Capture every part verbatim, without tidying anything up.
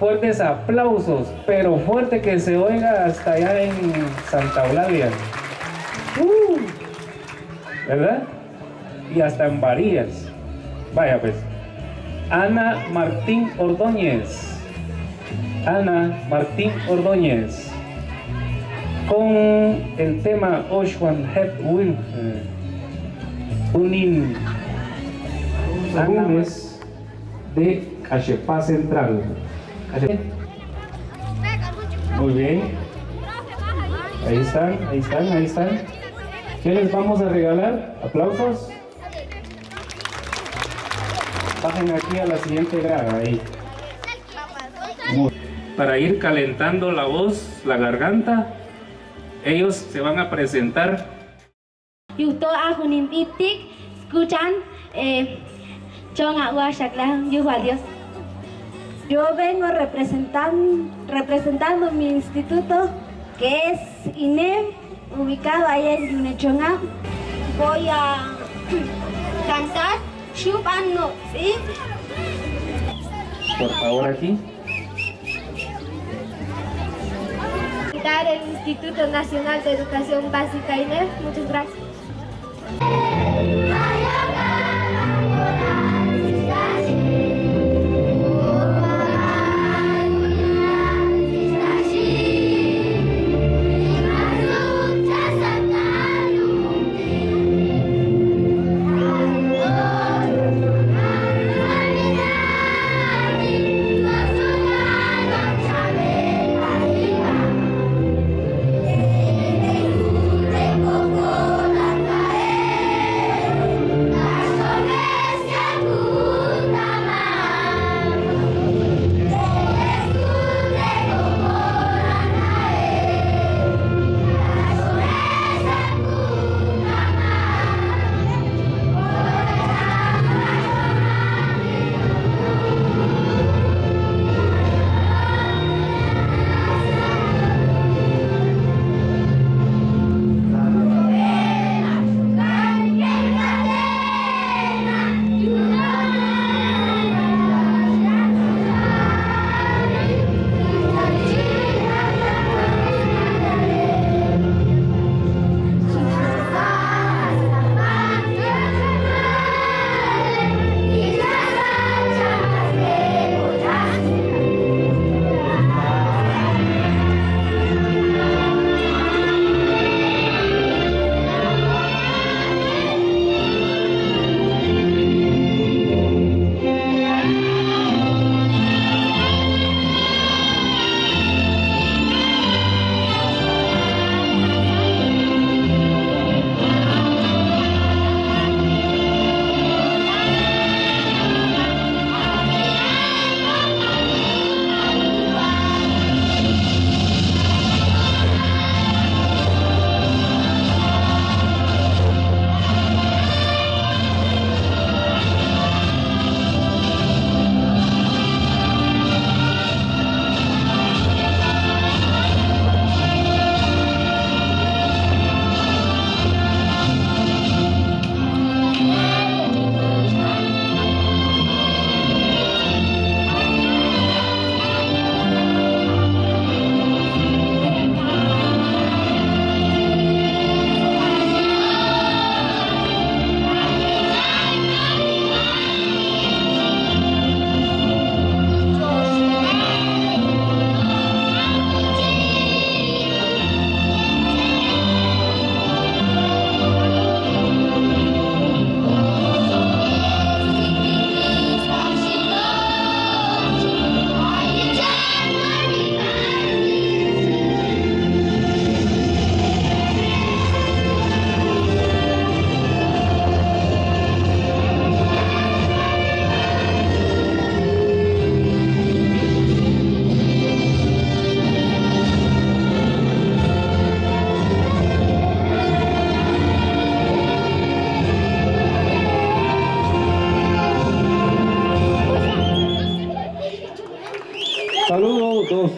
Fuertes aplausos, pero fuerte que se oiga hasta allá en Santa Eulalia. Uh, ¿verdad? Y hasta en Barillas. Vaya pues. Ana Martín Ordóñez. Ana Martín Ordóñez. Con el tema Ocean Head Wind, eh, Unin. Ana Gómez de Cachepa Central. Muy bien. Ahí están, ahí están, ahí están. ¿Qué les vamos a regalar? ¿Aplausos? Pasen aquí a la siguiente grada, ahí. Muy. Para ir calentando la voz, la garganta, ellos se van a presentar. Yujto' ajunimpitik, escuchan, eh, chon a'ua xacla, yuj Dios. Yo vengo representan-, representando mi instituto, que es INEM, ubicado allá en Yunechonga. Voy a cantar Xupan Nots'i. Por favor, aquí. Del Instituto Nacional de Educación Básica, INEB. Muchas gracias. Saludo dos.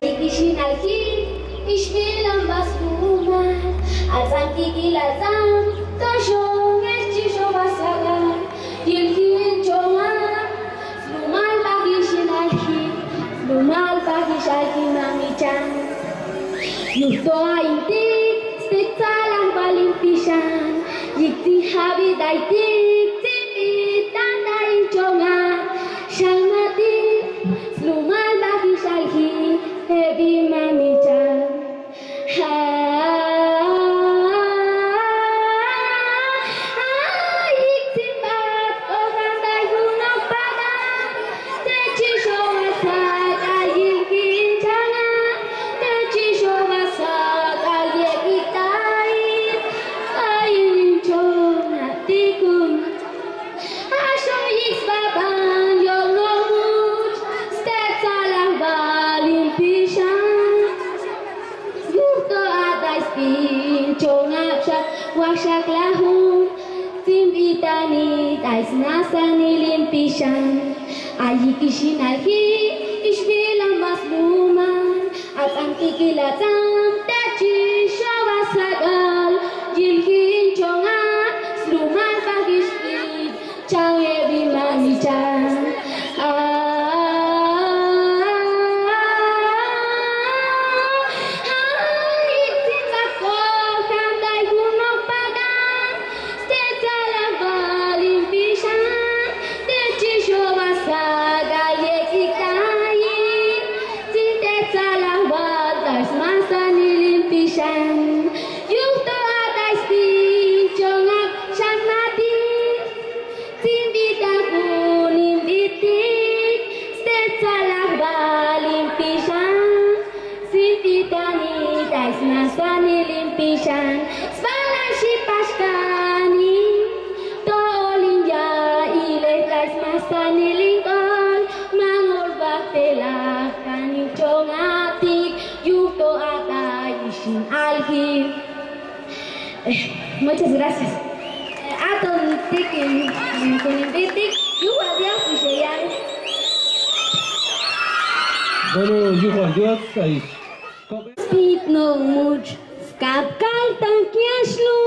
Ayikixhin alji, ixmilan ba slumal, ats'antikil ats'an, toxon el chixho ba sagal, yilhin chonga, slumal bakixhin alji, slumal bakixh alji mamichan. Yujtoa intik, stetsalang ba limpixhan, yikti jabit aitik, tsimbit tata inchonga, xanati, slumal bakixh alji, ebi mamichan. Axoix sbaban yolomux, stetsalang ba limpixhan. Yujtoa dais pinchong apxak waxak lajun, tsimbitanit aismasani limpixhan. Ayikixhin alji, ixmilan ba slumal, ats'antikil ats'an, techixho ba sagal, yilhin chonga, slumal bakixh, chan ebi mamichan. Stetsalang ba limpixhan, techixho ba sagal yekiktai, stetsalang ba dais masani limpixhan, yujtoa dais pinchong apxak nati, tsimbitan jun nimbitik, stetsalang ba limpixhan. Simpitanit aismasani limpixhan, sbala sipaskani, tolinya ile aismasani lingol, mangol baktelakani chongatik, yujtoa dais isin alji. Eh, muchas gracias. Eh, aton tiki, eh, kunimbitik, yuhua Dios, y se llama. Bueno, yuhua Dios, ahí. Spit no much, skap kaltak yaslu,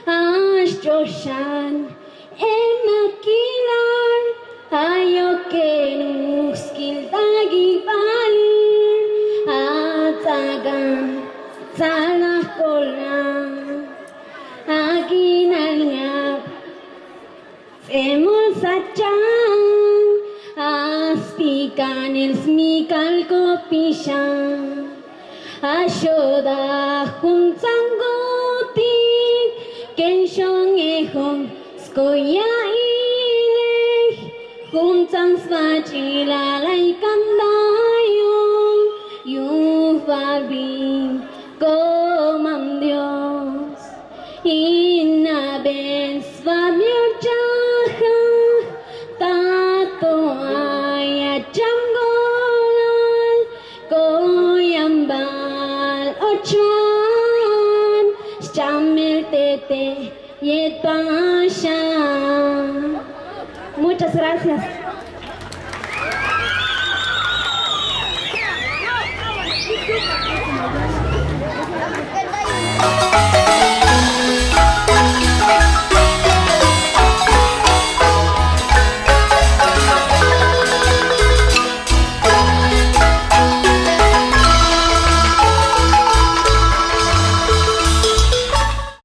ash choshan. Emakilar, ayokenuk skil tagi bali, atsakan, tsala kola, akinal niap, tsemol sachan, aspikan el smikal kopishan. Axoda jumtsan kutik, kenshong ejong skoya ilej, jumtsan sbachila laikan dayong, yuhbabi komam Dios. Inaben sbamiochaja, tato aya chamgolal, koyam bal ochoan, schamel tete yet pasha. Muchas gracias.